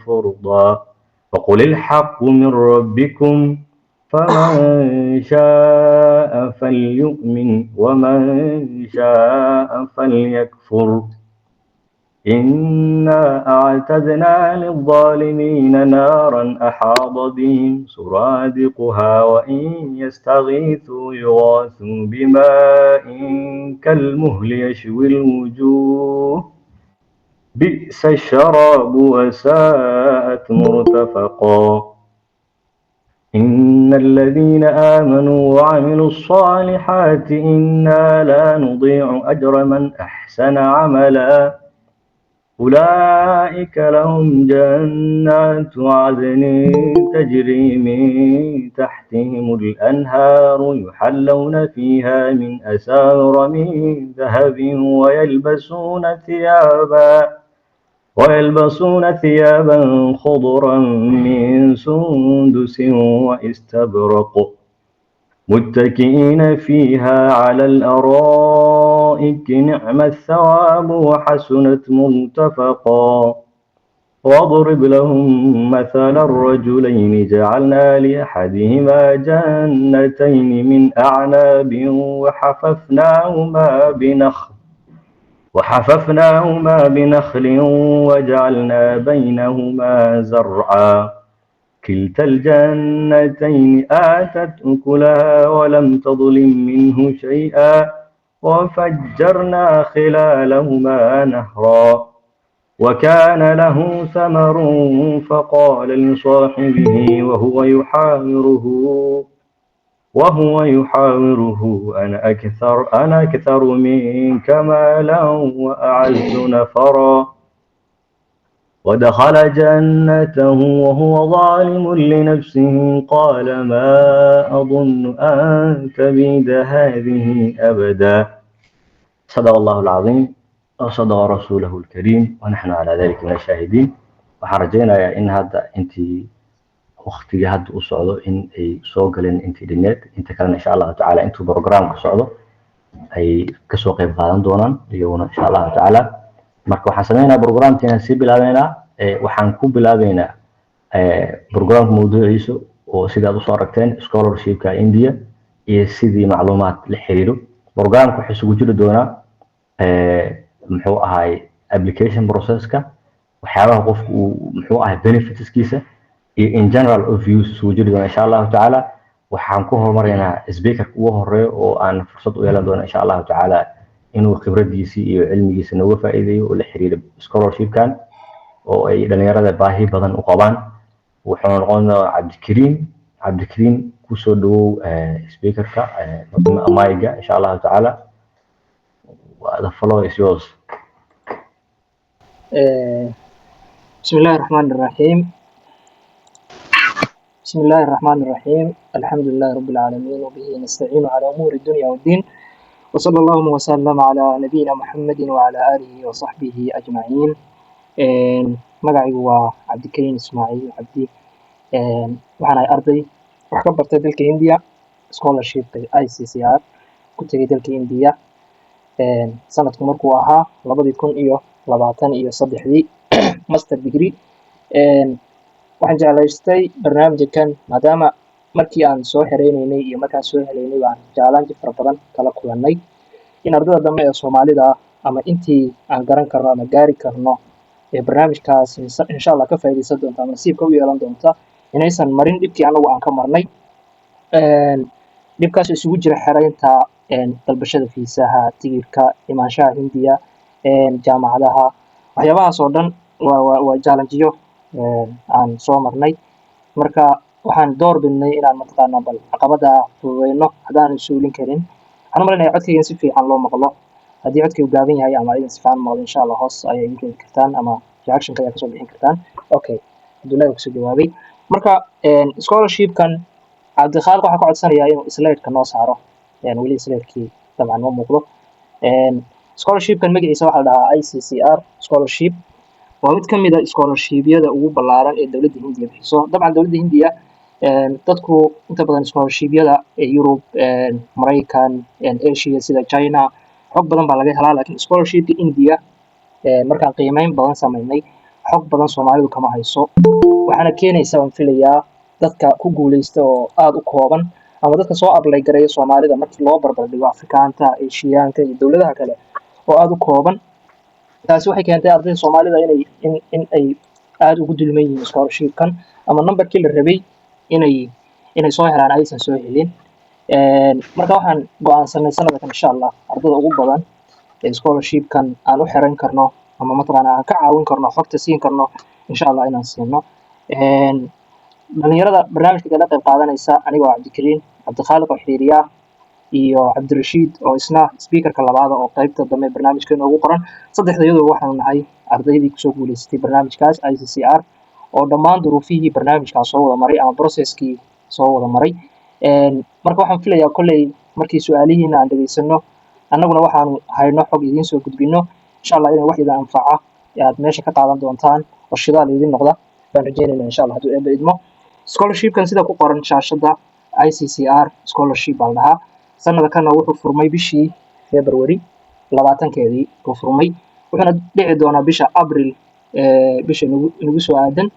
فرطا. وقل الحق من ربكم، فمن شاء فليؤمن ومن شاء فليكفر، إنا أعتدنا للظالمين نارا أحاط بهم سرادقها، وإن يستغيثوا يغاثوا بماء كالمهل يشوي الوجوه، بئس الشراب وساءت مرتفقا. إن الذين آمنوا وعملوا الصالحات إنا لا نضيع أجر من أحسن عملا، أولئك لهم جنات عدن تجري من تحتهم الأنهار، يحلون فيها من أساور من ذهب ويلبسون ثيابا خضرا من سندس واستبرق، متكئين فيها على الأرائك، نعم الثواب وحسنت مرتفقا. واضرب لهم مثل الرجلين جعلنا لأحدهما جنتين من أعناب وحففناهما بنخل وجعلنا بينهما زرعا، كلتا الجنتين آتت أكلها ولم تظلم منه شيئا، وفجرنا خلالهما نهرا. وكان له ثمر فقال لصاحبه وهو يحاوره أنا أكثر منك مالا وأعز نفرا. ودخل جنته وهو ظالم لنفسه، قال ما أظن أن تبيد هذه أبدا. صدق الله العظيم وصدق رسوله الكريم، ونحن على ذلك من الشاهدين. Waxaan rajaynayaa in hadda intii waktigii hadda u socdo in ay soo galeen intii dhineed, inta kalena insha Allahu tacaala intuu programka socdo ay kasoo qayb qaadan doonaan iyaguna insha Allahu tacaala. Marka waxaan sameynaa programkiina sii bilaabeynaa. Waxaan ku bilaabeynaa programka mawduuciisa oo sidaad usoo aragteen scholarshipka India iyo sidii macluumaad la xiriiro. Programka wuxuu isugu jiri doonaa muxuu ahaay application processka, waxyaabaha qofku uu muxuu ahay benefitskiisa iyo in general overviews isugu jiri doona insha Allahu tacaala. Waxaan ku horumareynaa speakerka ugu horeeyo oo aan fursad u yeelan doono insha Allahu tacaala inuu khibradiisii iyo cilmigiisa nooga faa'iideeyo oo la xiriira scholarshipkan oo ay dhalinyarada baahi badan u qabaan. Wuxuu noqon doonaa Cabdikariim. Cabdikariim, kusoo dhawow speakerka micga insha Allahu tacaala. The floor is yours. بسم الله الرحمن الرحيم، بسم الله الرحمن الرحيم، الحمد لله رب العالمين، وبه نستعين على أمور الدنيا والدين، وصلى اللهم وسلم على نبينا محمد وعلى آله وصحبه أجمعين. Magacaygu waa Cabdikariin Ismaaciil Cabdi. Waxaan ahay arday wax ka bartay dalka India, scholarshipka ICCR ku tegay dalka India sanadku markuu ahaa 2023-dii, master degree. Waxaan jeclaystay barnaamijkan maadaama markii aan soo xereynaynay iyo markaan soo helaynay baan challenge fara badan kala kulannay in ardada dambe ee Soomaalida ah ama intii aan garan karno ama gaari karno ee barnaamijkaas insha Allah ka faa'iidaysan doonta ama nasiibka u yeelan doonta inaysan marin dhibkii anagu aan ka marnay. Dhibkaas isugu jira xereynta, dalbashada fiisaha, tigidhka, imaanshaha Hindiya, jaamacadaha, waxyaabahaas oo dhan waa challengeyo aan soo marnay. Marka waxaan door bidnay inaan mataqaanaa bal caqabada fududeyno haddaanan suulin karin. Waxaan u malaynayaa codkayga in si fiican loo maqlo. Haddii codkaygu gaaban yahay ama idin si fiican maqlo, insha Allah hoos ayaa igu reebi kartaan ama reactionka ayaa kasoo bixin kartaan. Okay, Cabdullahi waa kusoo jawaabay. Marka scholarshipkan, Cabdikhaaliq waxaan ka codsanayaa inuu slide-ka noo saaro. Weli slide-kii dabcan ma muuqdo. Scholarshipkan magaciisa waxaa la dhahaa ICCR scholarship. Waa mid ka mid a scholarshipyada ugu ballaaran ee dowladda Hindiya bixiso. Dabcan dowladda Hindiya, dadku inta badan scholarshipyada ee Yurub, Maraykan, Asia sida China xog badan baa laga helaa, laakiin scholarshipka India markaan qiimeyn badan sameynay xog Xog badan Soomaalidu kama hayso, waxaana keenaysa, waan filayaa, dadka ku guuleysta oo aada u kooban ama dadka soo apply gareeya Soomaalida markii loo barbar dhigo Afrikaanta, Eshiyaanka iyo dowladaha kale oo aada u kooban. Taasi waxay keentay ardayda Soomaalida inay in ay aada ugu dulman yihiin scholarshipkan ama numberkii la rabay inay soo helaan aysan soo helin. Marka waxaan go'aansanay sanadkan, insha Allah, ardada ugu badan ee scholarshipkan aan u xiran karno ama mataqaana aan ka caawin karno, xogta siin karno, insha Allah inaan siino dhalinyarada barnaamijka kala qayb qaadanaysa. Aniga oo Cabdikariin Cabdikhaaliq oo xiriiriya iyo Cabdirashiid oo isna speakerka labaada oo qaybta dambe barnaamijka inoogu qoran, saddexda iyadoo waxaanu nahay ardaydii kusoo guuleysatay barnaamijkaas ICCR oo dhammaan duruufihii barnaamijkaas soo wada maray ama processkii soo wada maray. Marka waxaan filayaa kolley markii su-aalihiina aan dhegaysano, annaguna waxaanu hayno xog idiin soo gudbino, insha Allah inay wax idin anfaca aad meesha ka qaadan doontaan oo shidaal idin noqda baan rajeynayna, insha Allah, hadduu Eebba idmo. Scholarshipkan sida ku qoran shaashadda, ICCR scholarship baa la dhahaa. Sanadkanna wuxuu furmay bishii February 20-keedii buu furmay, wuxuuna dhici doonaa bisha Abril, bisha nagu soo aadan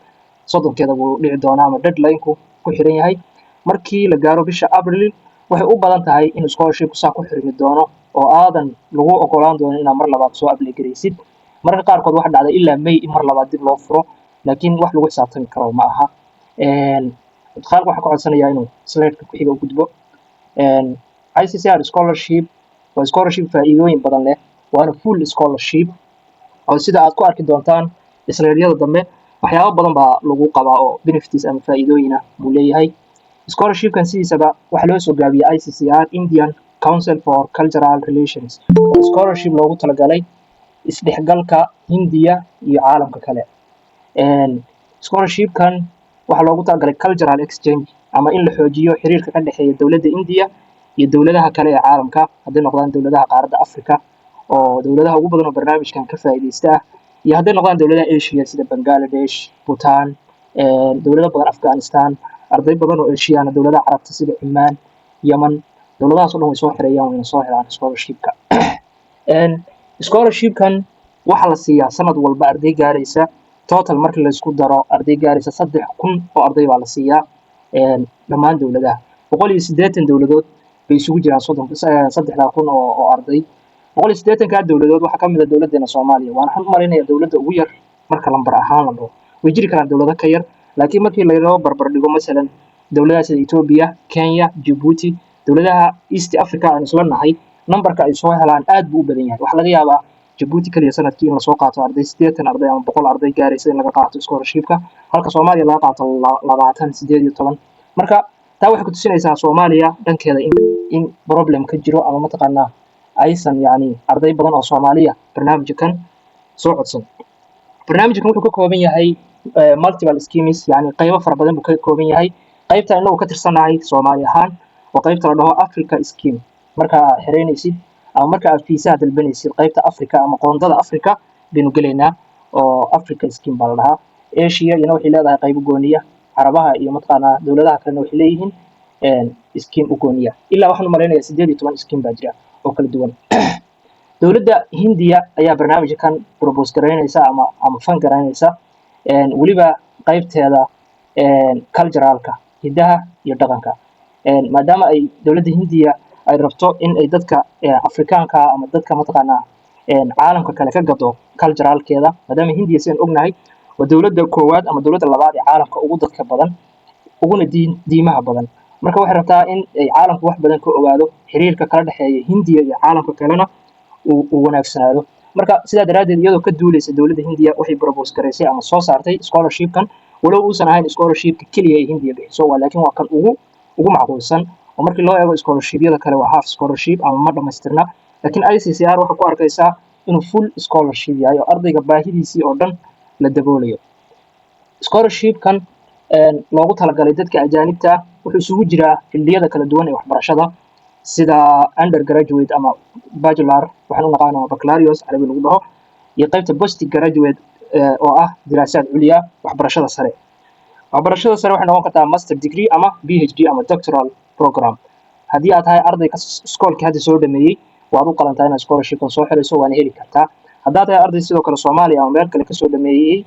30-keeda buu dhici doonaa ama deadline-ku ku xiran yahay. Markii la gaaro bisha Abril, waxay u badan tahay in scholarshipku saa ku xirmi doono oo aadan lagu ogolaan doono inaad mar labaad soo apply garaysid. Mararka qaarkood waxa dhacda ilaa May in mar labaad dib loo furo, laakiin wax lagu xisaabtami karo ma aha. Cabdikhaalq waxaan ka codsanayaa inuu slide-ka ku xiga u gudbo. ICCR scholarship waa scholarship faa'iidooyin badan leh, waana full scholarship oo sida aad ku arki doontaan slide-yada dambe waxyaabo badan baa lagu qabaa oo benefits ama faa'iidooyin ah buu leeyahay. Scholarshipkan sidiisaba waxaa loo soo gaabiyey ICCR, Indian Council for Cultural Relations. Waa scholarship loogu talagalay isdhexgalka Hindiya iyo caalamka kale. Scholarshipkan waxaa loogu talagalay cultural exchange ama in la xoojiyo xiriirka ka dhexeeya dowladda India iyo dowladaha kale ee caalamka, hadday noqdaan dowladaha qaaradda Africa oo dowladaha ugu badan oo barnaamijkan ka faa'iidaysta ah, iyo hadday noqdaan dowladaha Asia sida Bangladesh, Bhutan, dowlado badan, Afghanistan, arday badan oo Asiana, dowladaha Carabta sida Cumaan, Yemen, dowladahaas oo dhan way soo xireeyaan, wayna soo helaan scholarshipka. Scholarshipkan waxaa la siiyaa sanad walba arday gaaraysa total, markii laysku daro, arday gaaraysa 3000 oo arday baa la siiyaa dhammaan dowladaha. 180 dowladood bay isugu jiraan 30 3000 oo arday. 180-kaa dowladood waxaa ka mid ah dowladdeena Soomaaliya, waana waxaan u malaynayaa dowladda ugu yar marka lambar ahaan la dhaho. Way jiri karaan dowlado ka yar, laakiin markii laynoo barbar dhigo masalan dowladaha sida Ethiopia, Kenya, Djibouti, dowladaha East Africa aan isla nahay, nambarka ay soo helaan aad buu u badan yahay. Waxaa laga yaabaa Djibouti kaliya sanadkii in lasoo qaato arday 80 arday ama 100 arday gaaraysa in laga qaato scholarshipka, halka Soomaaliya laga qaato 20, 18. Marka taa waxay ku tusinaysaa Soomaaliya dhankeeda in problem ka jiro ama mataqaanaa aysan yacni arday badan oo Soomaaliya barnaamijkan soo codsan. Barnaamijkan wuxuu ka kooban yahay multiple schemes, yani qaybo fara badan buu ka kooban yahay. Qaybta inagu ka tirsanahay Soomaali ahaan oo qaybta la dhaho Africa scheme. Marka aad xireynaysid ama marka aad fiisaha dalbanaysid, qaybta Africa ama qoondada Africa baynu gelaynaa oo Africa scheme baa la dhahaa. Asia iyana waxay leedahay qaybo gooniya, Carabaha iyo mataqaanaa dowladaha kalena waxay leeyihiin scheme u gooniya. Ilaa waxaan u malaynayaa 18 scheme baa jira oo kala duwan. Dowladda Hindiya ayaa barnaamijkan propose garaynaysa ama fund garaynaysa, weliba qaybteeda culturalka, hidaha iyo dhaqanka, maadaama ay dowladda Hindiya ay rabto in ay dadka Afrikaanka ama dadka mataqaanaa caalamka kale ka gado culturalkeeda, maadaama Hindiya, sidaan ognahay, waa dowladda koowaad ama dowladda labaad ee caalamka ugu dadka badan uguna diimaha badan. Marka waxay rabtaa in ay caalamku wax badan ka ogaado, xiriirka kala dhexeeya Hindiya iyo caalamka kalena uu wanaagsanaado. Marka sidaa daraaddeed, iyadoo ka duuleysa, dowladda Hindiya waxay propose garaysay ama soo saartay scholarshipkan, walow uusan ahayn scholarshipka keliya ay Hindiya bixiso, waa laakiin waa kan ugu macquulsan oo markii loo eego scholarshipyada kale waa half scholarship ama ma dhamaystirna. Laakiin ICCR waxaa ku arkaysaa inuu full scholarship yahay oo ardayga baahidiisii oo dhan la daboolayo. Scholarshipkan loogu talagalay dadka ajaanibta ah wuxuu isugu jiraa xilliyada kala duwan ee waxbarashada, sida undergraduate ama bachelor waxaan u naqaano, baccalaureate Carabi lagu dhaho, iyo qaybta post graduate oo ah diraasaad culya, waxbarashada sare. Waxbarashada sare waxay noqon kartaa master degree ama PhD ama doctoral program. Haddii aad tahay arday iskoolkii hadda soo dhameeyey, waad u qalantaa inaad scholarshipkan soo xirayso, waana heli kartaa. Haddaad tahay arday sidoo kale Soomaaliya ama meel kale kasoo dhameeyey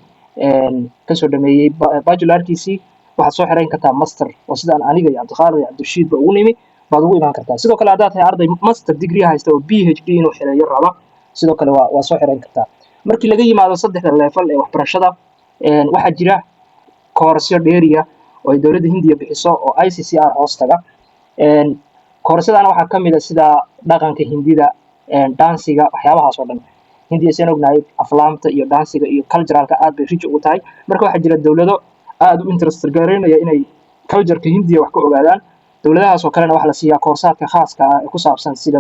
Kasoo dhameeyey bachelorkiisii, waxaad soo xirayn kartaa master, oo sidaan aniga iyo Cabdikhaalid iyo Cabdirashiidba ugu nimi baad ugu imaan kartaa. Sidoo kale haddaad tahay arday master degree haysta oo PhD inuu xireeyo raba, sidoo kale waa soo xirayn kartaa. Markii laga yimaado saddexda level ee waxbarashada, waxaa jira koorsyo dheeriya oo ay dowladda Hindiya bixiso oo ICCR hoos taga. Koorsadaana waxaa ka mid a sida dhaqanka Hindida, dance-iga, waxyaabahaas oo dhan. Hindiya, seen ognahay, aflaamta iyo dance-iga iyo culturalka aad bay rich ugu tahay. Marka waxaa jira dowlado aad u interest garaynaya inay cultureka Hindiya wax ka ogaadaan. Dowladahaas oo kalena waxaa la siiyaa koorsaadka khaaska ah ee ku saabsan sida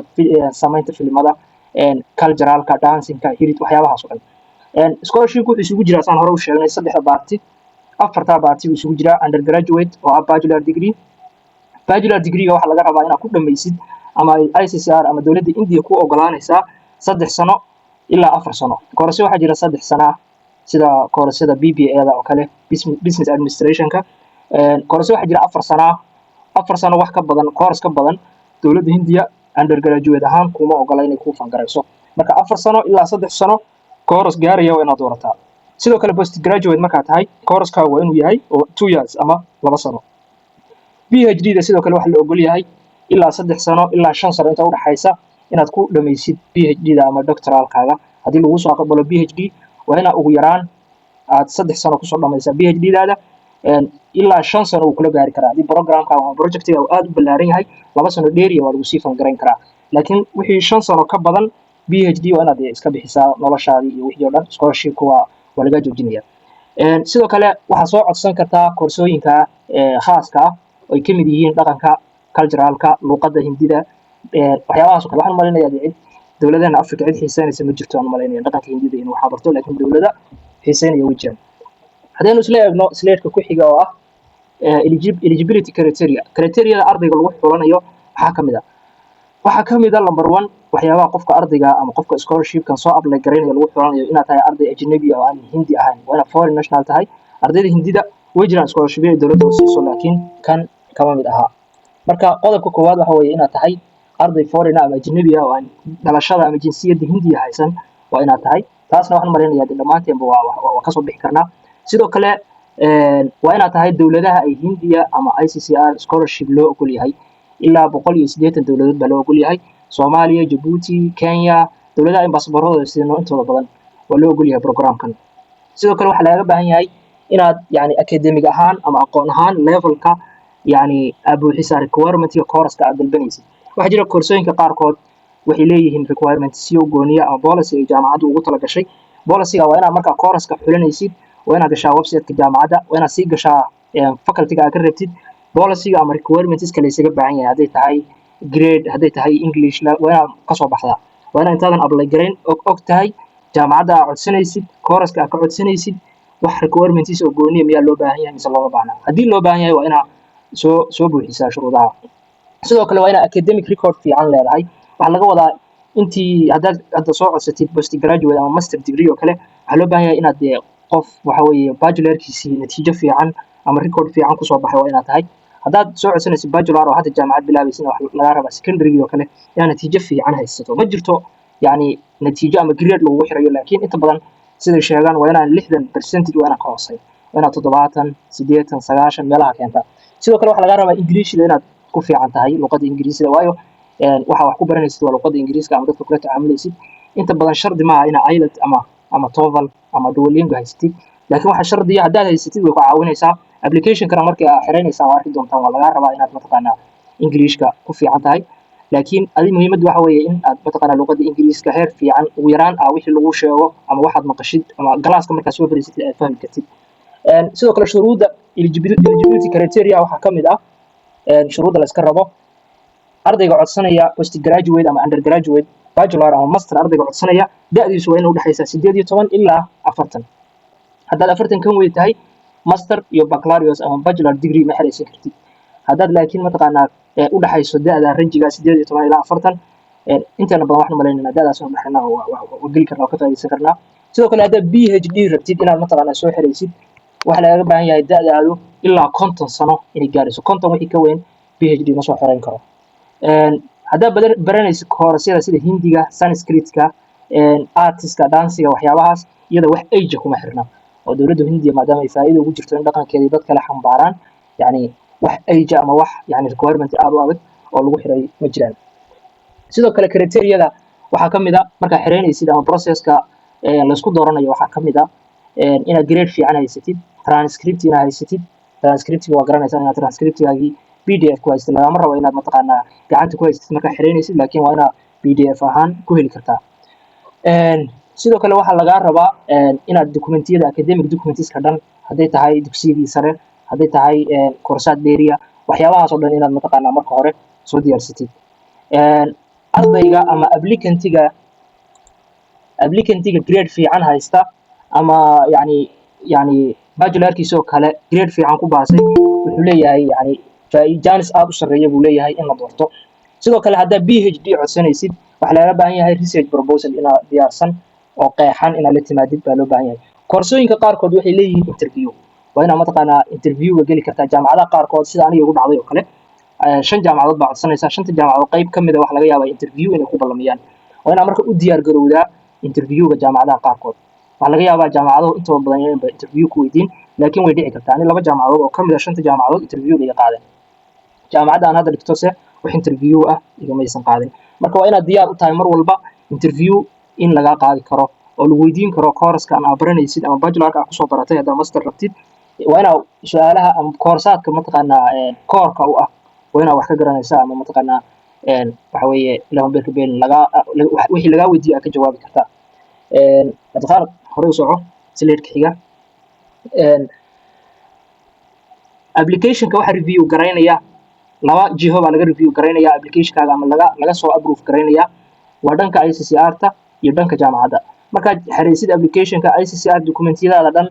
samaynta filimada, culturalka, dancingka, hirid, waxyaabahaas oo dhan. Scholarship wuxuu isugu jiraa, saan hore u sheegnay, saddexda part, afartaa part buu isugu jiraa. Undergraduate oo ah bachelor degree. Bachelor degree-ga waxaa laga rabaa inaad ku dhammaysid ama ay ICCR ama dowladda India ku ogolaanaysaa 3 sano ilaa 4 sano. Koorasyo waxaa jira 3 sano ah, sida koorasyada BBA-da oo kale, business administrationka. Koorasyo waxaa jira 4 sano ah. 4 sano wax ka badan, koors ka badan, dowladda Hindiya undergraduate ahaan kuma ogola inay kuu fangarayso. Marka 4 sano ilaa 3 sano kooras gaaraya waa inaad doorataa. Sidoo kale postgraduate markaa tahay, kooraskaagu waa inuu yahay oo 2 years ama 2 sano. PhD da sidoo kale waxaa la ogol yahay ilaa 3 sano ilaa 5 sano inta udhaxaysa inaad ku dhamaysid PhD da ama doctoraalkaaga. Haddii lagu soo aqbalo PhD, waa inaa ugu yaraan aad 3 sano kusoo dhamaysaa PhD daada. Ilaa 5 sano wuu kula gaari karaa haddii programkaaga ama projectiga uu aad u ballaaran yahay. 2 sano dheeriya waa lagu sii fangarayn karaa, laakiin wixii 5 sano ka badan PhD waa inaad iska bixisaa noloshaadii iyo wixii oo dhan. Scholarshipka waa lagaa joojinaya. Sidoo kale waxaad soo codsan kartaa koorsooyinka khaaska ah oo ay ka mid yihiin dhaqanka, culturalka, luuqadda Hindida, waxyaabahaas oo kale. Waxaan umalaynayaa cid dowladahana Africa cid xiiseynaysa ma jirto, aan umalaynaya, dhaqanka Hindida inuu waxaa barto, laakiin dowlada xiiseynaya way jiraan. Haddaynu isla eegno slide-ka ku xiga oo ah eligibility criteria, criteriada ardayga lagu xulanayo, waxaa ka mid ah number one, waxyaabaha qofka ardayga ama qofka scholarshipkan soo apply garaynaya lagu xulanayo, inaad tahay arday ajnabi ah oo aan Hindi ahayn. Waa inaad foreign national tahay. Ardayda Hindida way jiraan scholarshipyo ay dowladda siiso, laakiin kan kama mid ahaa. Marka qodobka koowaad waxa weeye inaad tahay arday foreign ama ajnabi ah oo aan dhalashada ama jinsiyadda Hindiya haysan waa inaad tahay. Taasna waxaan malaynayaa dee dhammaanteenba waa kasoo bixi karnaa. Sidoo kale waa inaad tahay dowladaha ay Hindiya ama ICCR scholarship loo ogol yahay. Ilaa 180 dowladood baa loo ogol yahay. Soomaaliya, Jabuuti, Kenya, dowladaha in baasaboorradooda siino intooda badan waa loo ogol yahay programkan. Sidoo kale waxaa lagaga baahan yahay inaad yani academic ahaan ama aqoon ahaan levelka yani aad buuxisaa requirementiga course-ka aad dalbanaysid. Waxaa jira koorsooyinka qaarkood waxay leeyihiin requirement si u gooniya ama policy ay jaamacaddu ugu talagashay. Policyga waa inaad markaa course-ka xulanaysid, waa inaad gashaa website-ka jaamacadda, waa inaad sii gashaa faculty-ga aad ka rabtid, policyga ama requirements kale isaga baahan yahay, hadday tahay grade, hadday tahay English, waa inaad kasoo baxdaa. Waa inaad intaadan apply garayn og tahay jaamacadda aad codsanaysid, course-ka aad ka codsanaysid, wax requirements oo gooniya miyaa loo baahan yahay mise looma baahna. Haddii loo baahan yahay, waa inaad soo buuxisaa shuruudaha. Sidoo kale waa inaad academic record fiican leedahay. Waxaa laga wadaa intii haddaad hadda soo codsatid postgraduate ama master degree oo kale, waxaa loo baahan yahay inaad dee qof waxa weeye bachelorkiisii natiijo fiican ama record fiican kusoo baxay waa inaad tahay. Haddaad soo codsanaysid bachelor oo hadda jaamacad bilaabaysidna, waxa lagaa rabaa secondary oo kale inaad natiijo fiican haysato. Ma jirto yani natiijo ama grade lagugu xirayo, laakiin inta badan siday sheegaan waa inaan 60 percentage waa inaan ka hoosay, waa inaad 70, 80, 90 meelaha keentaa. Sidoo kale waxaa lagaa rabaa Ingiriishida inaad ku fiican tahay, luqadda Ingiriisida, waayo waxa wax ku baranaysid waa luqadda Ingiriiska ama dadka kula tacaamulaysid. Inta badan shardi maaha inaa IELTS ama TOEFL ama Duolingo haysatid, laakiin waxaa shardiya haddaad haysatid way ku caawinaysaa applicationkana. Markii aad xiraynaysaa waa arki doontaan, waa lagaa rabaa inaad mataqaanaa Ingiriishka ku fiican tahay. Laakiin adi muhiimaddu waxa weeye in aad mataqaanaa luqadda Ingiriiska heer fiican ugu yaraan ah wixii lagu sheego ama waxaad maqashid ama class-ka markaad soo fariisatid aad fahmi kartid. Sidoo kale shuruudda eligibility criteria waxaa ka mid ah shuruudda la iska rabo ardayga codsanaya postgraduate ama undergraduate, bachelor ama master. Ardayga codsanaya da'diisu waa inay udhexaysaa 18 ilaa 40. Haddaad 40 kan weyn tahay, master iyo baccalaureate ama bachelor degree ma xeraysan kartid. Haddaad laakiin mataqaanaa u dhexayso da'da range-ga 18 ilaa 40, inteena badan waxaan malaynayna da'daas oo dhexayna waa geli karnaa, waa ka faa'iidaysan karnaa. Sidoo kale haddaad PhD rabtid inaad mataqaanaa soo xeraysid, waxaa lagaga baahan yahay da'daadu ilaa 50 sano inay gaarayso. 50 wixii ka weyn PhD ma soo xerayn karo. Haddaad baranaysid koorasyada sida Hindiga, Sanskritka, artiska, dance-iga, waxyaabahaas, iyada wax age kuma xirna. Oo dowladda Hindiya, maadaama ay faa'iido ugu jirto in dhaqankeeda dad kale xambaaraan, yani wax age ama wax yani requirement aad u adag oo lagu xiray ma jiraan. Sidoo kale criteria-da waxaa ka mid a, markaa xireynaysid ama process-ka laysku dooranayo, waxaa ka mid a inaad grade fiican haysatid, transcript inaad haysatid. Transcript-iga waa garanaysaa, inaad transcript-igaagii PDF ku haysatid. Lagama rabo inaad mataqaanaa gacanta ku haysatid markaa xireynaysid, laakiin waa inaad PDF ahaan ku heli kartaa. Sidoo kale waxaa lagaa rabaa inaad document-iyada, academic documents-ka dhan, hadday tahay dugsiyadii sare, hadday tahay koorsaad dheeriya, waxyaabahaas oo dhan inaad mataqaanaa marka hore soo diyaarsatid. Ardayga ama applicant-iga grade fiican haysta ama yani bachelor-kiisa oo kale grade fiican ku baasay, wuxuu leeyahay yani chance aad u sarreeya buu leeyahay in la doorto. Sidoo kale haddaa PhD codsanaysid, waxaa lagaga baahan yahay research proposal inaad diyaarsan oo qeexan inaad la timaadid baa loo baahan yahay. Koorsooyinka qaarkood waxay leeyihiin interview, waa inaad mataqaanaa interview-ga geli kartaa. Jaamacadaha qaarkood, sida aniga igu dhacday oo kale, shan jaamacadood baa codsanaysaa. Shanta jaamacadood qayb ka mid a waxa laga yaabaa interview inay ku ballamiyaan. Waa inaad marka u diyaar garowdaa interview-ga. Jaamacadaha qaarkood waxaa laga yaabaa, jaamacaduhu intooda badan inayba interview ku weydiin, laakiin way dhici kartaa. Ani laba jaamacadood oo ka mid a shanta jaamacadood interview-ga iga qaadeen. Jaamacadda aan hadda dhigto se wax interview ah igamaysan qaadin. Marka waa inaad diyaar u tahay mar walba interview in lagaa qaadi karo oo lagu weydiin karo course-ka aan baranaysid ama bachelor-ka aad kusoo baratay. Haddaa master rabtid, waa inaa su-aalaha ama koorsaadka mataqaanaa core-ka u ah waa inaa wax ka garanaysaa ama mataqaanaa waxa weeye ilaahu beerka beelin lagaa wixii lagaa weydiiyo aad ka jawaabi kartaa. Cabdikhaalid, hore u soco slide-ka xiga. Application-ka waxaa review garaynaya, laba jiho baa laga review garaynaya application-kaaga ama laga soo approve garaynaya, waa dhanka ICCR-ta iyo dhanka jaamacadda. Markaad xareysid application-ka, ICCR document-iyadaada dhan,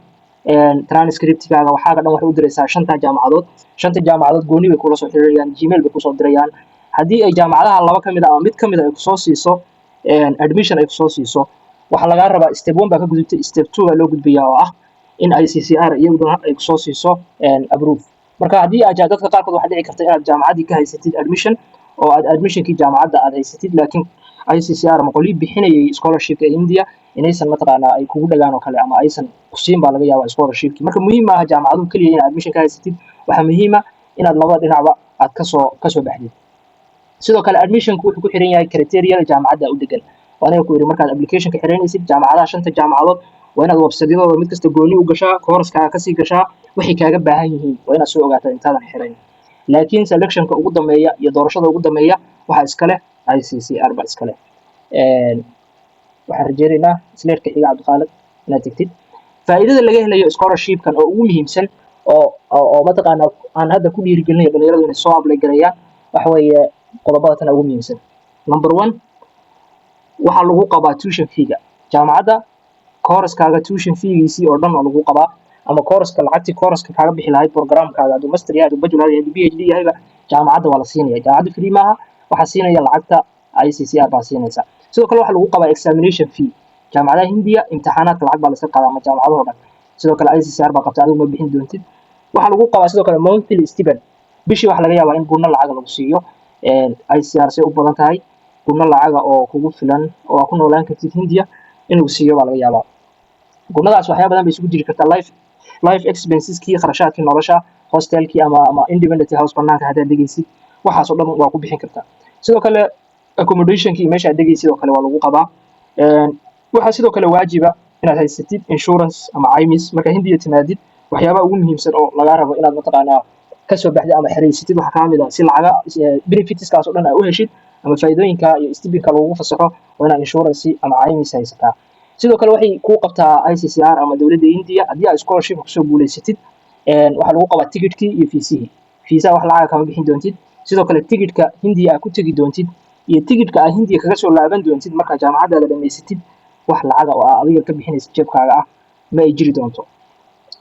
transcript-kaaga, waxaaga dhan waxay u diraysaa shanta jaamacadood. Shanta jaamacadood gooni bay kula soo xiriirayaan, Gmail bay kusoo dirayaan. Haddii ay jaamacadaha laba ka mid a ama mid ka mid a ay kusoo siiso admission, ay kusoo siiso, waxaa lagaa rabaa step one baa ka gudubtay, step two baa loo gudbayaa oo ah in ICCR iyaduna ay kusoo siiso approve. Marka haddii aad dadka qaarkood waxaa dhici karta inaad jaamacaddii ka haysatid admission oo aad admission-kii jaamacadda aad haysatid, laakiin ICCR ama qolihii bixinayay scholarship-ka ee India inaysan mataqaanaa ay kugu dhagaan oo kale ama aysan kusiin baa laga yaabaa scholarship-kii. Marka muhiim maaha jaamacaduhu keliya inaad admission ka haysatid, waxaa muhiima inaad labada dhinacba aad kasoo baxdid. Sidoo kale admission-ku wuxuu ku xiran yahay criteria-da jaamacadda u degan. Waa aniga ku yidhi, markaad application-ka xiranaysid jaamacadaha, shanta jaamacadood, waa inaad website-yadooda mid kasta gooni u gashaa, course-kaaga kasii gashaa, waxay kaaga baahan yihiin waa inaad soo ogaataa intaadan xirayn. Laakiin selection-ka ugu dambeeya iyo doorashada ugu dambeeya waxaa iska leh ICCR baa iska leh. Waxaan rajeynaynaa slide-ka xiga, Cabdikhaalid, inaad tegtid. Faa'iidada laga helayo scholarship-kan oo ugu muhiimsan oo mataqaanaa aan hadda ku dhiirigelinayo dhalinyaradu inay soo apply gareeyaan waxa weeye qodobada tan ugu muhiimsan. Number one, waxaa lagu qabaa tuition fee-ga jaamacadda. Course-kaaga tuition fee-giisii oo dhan oo lagu qabaa ama course-ka lacagtii course-ka kaaga bixi lahayd program-kaaga, hadduu master yahay, hadduu bachelor yahay, hadduu PhD yahayba, jaamacadda waa la siinaya. Jaamacadda free maaha, waxaa siinaya lacagta ICCR baa siinaysa. Sidoo kale waxaa lagu qabaa examination fee. Jaamacadaha Hindiya imtixaanaadka lacag baa la iska qaadaa ama jaamacadahoo dhan. Sidoo kale ICCR baa qabta, adigu ma bixin doontid. Waxaa lagu qabaa sidoo kale monthly stipend. Bishii waxaa laga yaabaa in gunno lacaga lagu siiyo. ICCR say u badan tahay gunno lacaga oo kugu filan oo aad ku noolaan kartid Hindiya in lagu siiyo baa laga yaabaa. Gunnadaas waxyaaba badan bay isugu jiri kartaa: life expenses-kii, kharashaadkii nolosha, hostel-kii ama independent house banaanka haddaad degaysid, waxaas oo dhan waa ku bixin kartaa. Sidoo kale accommodation-kii, meesha aad degaysid oo kale waa lagu qabaa. Waxaa sidoo kale waajiba inaad haysatid insurance ama caymis. Markaa Hindiya timaadid, waxyaabaha ugu muhiimsan oo lagaa rabo inaad mataqaanaa kasoo baxdid ama xereysatid waxaa kaa mid ah, si lacaga benefits-kaas oo dhan aa u heshid ama faa'iidooyinka iyo stipend-ka lagugu fasaxo, waa inaad insurance ama caymis haysataa. Sidoo kale waxay kuu qabtaa ICCR ama dowladda India, haddii aad scholarship kusoo guulaysatid, waxaa lagu qabaa ticketkii iyo fiisihii. Fiisaha wax lacaga kama bixin doontid. Sidoo kale ticketka Hindiya aad ku tegi doontid iyo ticketka aad Hindiya kaga soo laaban doontid markaa jaamacaddaada dhammaysatid, wax lacaga oo aad adiga ka bixinaysid jeebkaaga ah ma ay jiri doonto.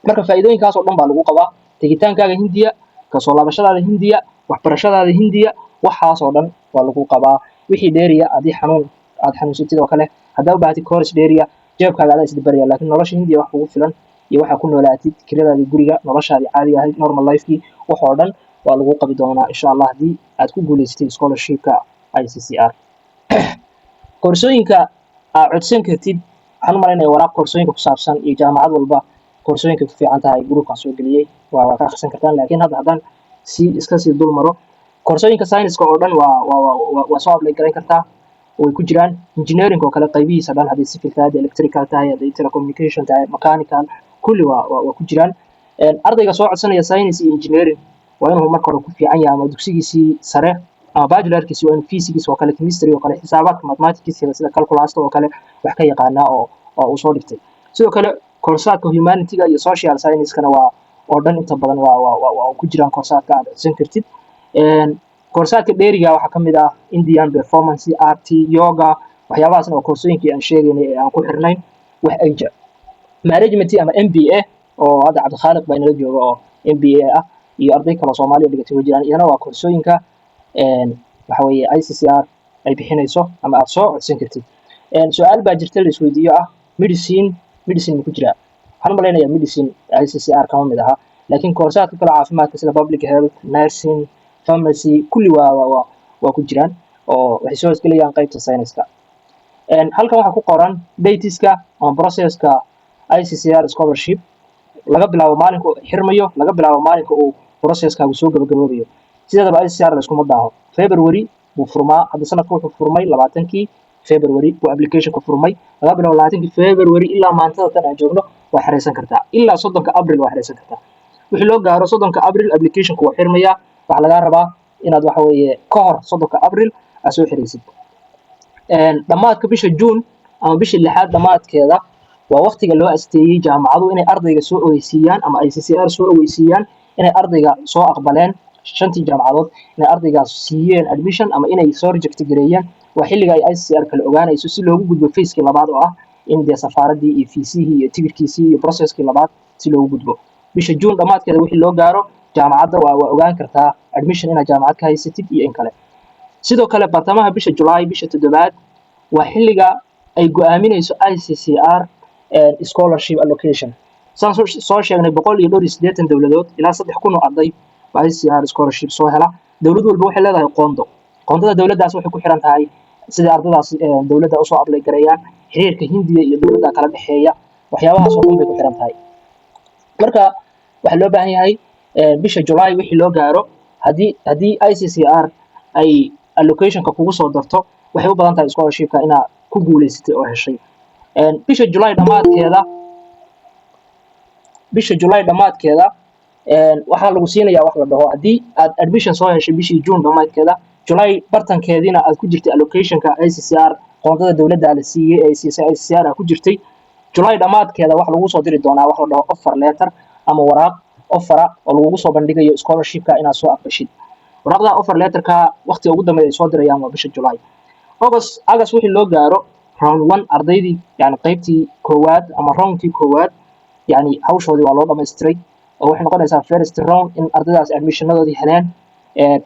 Marka faa'iidooyinkaas oo dhan baa lagu qabaa: tegitaankaaga Hindiya, kasoo laabashadaada Hindiya, waxbarashadaada Hindiya, waxaas oo dhan waa lagu qabaa. Wixii dheeriya, haddii xanuun aad xanuunsatid oo kale, haddaa u baahatid course dheeriya, jeebkaaga adaa isdabaraya. Laakiin nolosha Hindiya wax kugu filan iyo waxaa ku noolaatid, kiradaadii guriga, noloshaadii caadiga ahayd, normal life-kii, wax oo dhan waa lagu qabi doonaa insha Allah haddii aad ku guulaysatid scholarship-ka ICCR. Koorsooyinka aad codsan kartid, waxaan u malaynaya waraaq koorsooyinka ku saabsan iyo jaamacad walba Koorsooyinkay ku fiican tahay groupkaan soo geliyey, waa ka akhrisan kartaan. Laakiin hadda haddaan si iska sii dul maro, koorsooyinka science-ka oo dhan waa soo apply garayn kartaa, way ku jiraan. Engineering oo kale qaybihiisa dhan, hadday civil tahay, hadday electrical tahay, hadday telecommunication tahay, mechanical, kulli waa ku jiraan. Ardayga soo codsanaya science iyo engineering waa inuu marka hore ku fiican yahay ama dugsigiisii sare ama bachelorkiisi, waa inuu physics oo kale, chemistry oo kale, xisaabaadka, mathematics sida calculus oo kale wax ka yaqaanaa oo uu soo dhigtay. Sidoo kale koorsaadka humanity-ga iyo social science-kana waa oo dhan inta badan waa ku jiraan koorsaadka aad codsan kartid. Koorsaadka dheeriga waxaa ka mid ah Indian performance art, yoga, waxyaabahaasna waa koorsooyinkii aan sheegaynay ee aan ku xirnayn wax aja. Management ama MBA oo hadda Cabdikhaaliq baa inala jooga oo MBA ah iyo arday kaloo Soomaaliya dhigatay way jiraan. Iyana waa koorsooyinka waxa weeye ICCR ay bixinayso ama aad soo codsan kartid. Su-aal baa jirta la isweydiiyo ah medicine. Medicine ma ku jiraa? Waxaan u malaynayaa medicine ICCR kama mid aha, laakiin koorsaadka kale caafimaadka sida public health, nursing, pharmacy, kulli waa ku jiraan oo waxay soo hosgelayaan qaybta science-ka. Halkan waxaa ku qoran dateska ama processka ICCR scholarship, laga bilaabo maalinka uu xirmayo, laga bilaabo maalinka uu processkaagu soo gabagaboobayo. Sideedaba ICCR la iskuma daaho. February buu furmaa. Hadda sanadka wuxuu furmay 20-kii February buu applicationka furmay. Laga bilaabo 20-kii February ilaa maantada tan aan joogno waa xareysan kartaa, ilaa 30-ka Abril waa xareysan kartaa. Wixii loo gaaro 30-ka Abril applicationku waa xirmayaa. Waxaa lagaa rabaa inaad waxa weeye ka hor 30-ka Abril aad soo xiraysid. Dhammaadka bisha June ama bisha lixaad dhammaadkeeda waa waqtiga loo asteeyey jaamacadu inay ardayga soo ogeysiiyaan ama ICCR soo ogeysiiyaan inay ardayga soo aqbaleen, shantii jaamacadood inay ardaygaas siiyeen admission ama inay soo reject gareeyeen. Waa xilliga ay ICCR kala ogaanayso si loogu gudbo phasekii labaad oo ah in dee safaaradii iyo fiisihii iyo tigirkiisii iyo processkii labaad si loogu gudbo. Bisha June dhammaadkeeda wixii loo gaaro jaamacadda waa ogaan kartaa admission inaad jaamacad ka haysatid iyo in kale. Sidoo kale bartamaha bisha July, bisha toddobaad, waa xilliga ay go'aaminayso ICCR scholarship allocation. Saan soo sheegnay, 188 dowladood ilaa 3000 oo arday baa ICCR scholarship soo hela. Dowlad walba waxay leedahay qoondo. Qoondada dowladdaas waxay ku xiran tahay sida ardadaas dowladda usoo apply gareeyaan, xiriirka Hindiya iyo dowladda kala dhexeeya, waxyaabahaas oo dhan bay ku xiran tahay. Marka waxaa loo baahan yahay bisha July wixii loo gaaro, haddii ICCR ay allocationka kugu soo darto, waxay u badan tahay scholarshipka inaad ku guulaysatay oo heshay. Bisha July dhammaadkeeda, bisha July dhammaadkeeda waxaa lagu siinayaa wax la dhaho, haddii aad admission soo heshay bishii June dhammaadkeeda, July bartankeediina aad ku jirtay allocationka ICCR, qoondada dowladda la siiyey ee siisay ICCR aad ku jirtay, July dhammaadkeeda waxa lagu soo diri doonaa wax la dhaho offer letter ama waraaq offera oo lagugu soo bandhigayo scholarshipka inaad soo aqbashid. Waraaqda offer letterka waqtiga ugu dambeeya ay soo dirayaan waa bisha July. August wixii loo gaaro, round one ardaydii, yani qaybtii koowaad ama roundkii koowaad, yani hawshoodii waa loo dhamaystiray oo waxay noqonaysaa first round in ardaydaas admissionadoodii heleen,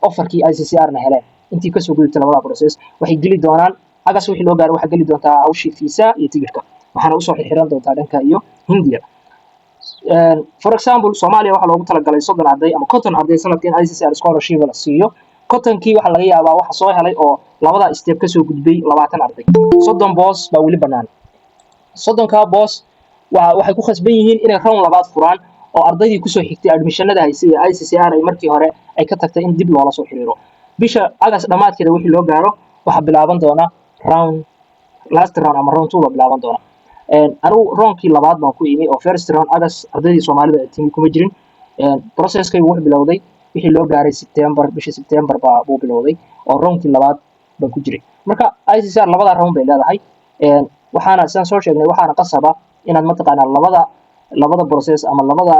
offerkii ICCR na heleen. Intii kasoo gudubtay labada process waxay geli doonaan August wixii loo gaaro, waxaa geli doontaa hawshii fiisa iyo tigidhka, waxaana usoo xirxiran doontaa dhanka iyo Hindiya. For example, Soomaaliya waxaa loogu talagalay 30 arday ama 50 arday sanadka in ICCR scholarship la siiyo. 50-kii waxaa laga yaabaa waxa soo helay oo labada step kasoo gudbay 20 arday. 30 boos baa weli bannaan. 30-kaa boos waxay ku khasban yihiin inay round labaad furaan oo ardaydii kusoo xigtay admissionada haysay ee ICCR ay markii hore ay ka tagtay in dib loola soo xiriiro. Bisha August dhammaadkeeda wixii loo gaaro waxaa bilaaban doona round, last round ama round two baa bilaaban doona. Anigu roundkii labaad baan ku imi oo first round August ardaydii Soomaalida ee timi kuma jirin. Processkaygu wuxuu bilowday wixii loo gaaray September, bishii September baa buu bilowday oo roundkii labaad baan ku jiray. Marka ICCR labada round bay leedahay. Waxaana sidaan soo sheegnay, waxaana qasaba inaad mataqaanaa labada process ama labada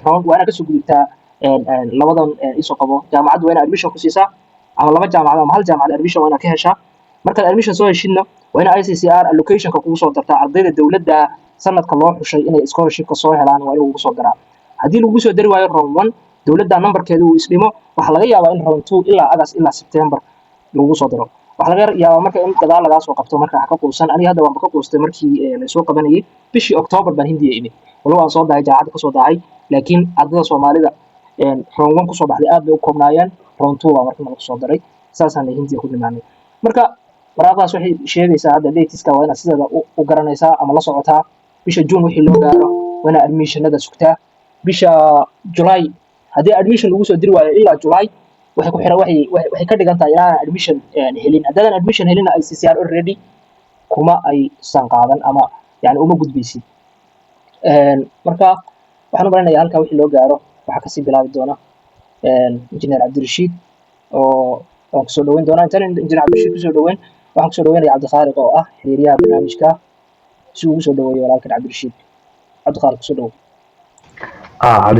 round waa inaad kasoo gudubtaa. Labadan isoo qabo, jaamacaddu waa inaad admission ku siisaa ama laba jaamacad ama hal jaamacad admission waa inaad ka heshaa. Markaad admission soo heshidna, waa ina ICCR allocationka kugu soo dartaa. Ardayda dowladda sanadka loo xushay inay scholarshipka soo helaan waa in lagugu soo daraa. Haddii lagugu soo dari waayo round one, dowladda numberkeeda uu isdhimo, waxaa laga yaabaa in round two ilaa August ilaa September lagugu soo daro. Waxaa laga yaabaa marka in gadaal lagaa soo qabto. Marka ha ka quusan. Aniga hadda waanba ka quustay markii lasoo qabanayay. Bishii October baan Hindiya imid, walow aan soo dahay, jaamacadda kasoo dahay, laakiin ardayda Soomaalida round one kusoo baxday aad bay u koobnaayeen. Round two baa marka nala kusoo daray, saasaan Hindiya ku nimaanay. Marka waraaqdaas waxay sheegaysaa hadda dateska waa inaad sideeda u garanaysaa ama la socotaa bisha June wixii loo gaaro. Waa inaad admissionada sugtaa bisha July. Haddii admission lagu soo diri waayo ilaa July, waxay ku xiran waxay ka dhigan tahay inaadan admission helin. Haddaadan admission helin, ICCR already kuma aysan qaadan ama yani uma gudbaysid. Marka waxaan u malaynayaa halkaa wixii loo gaaro waxaa kasii bilaabi doona Engineer Cabdirashiid oo waan kusoo dhaweyn doonaa. Intaan Engineer Cabdirashiid kusoo dhaweyn, waxaan kusoo dhaweynaya Cabdikhaaliq oo ah xiriiryaha barnaamijka, si uu ugu soo dhaweeyo walaalkan Cabdirashiid. Cabdikhaaliq, kusoo dhawow. Ah.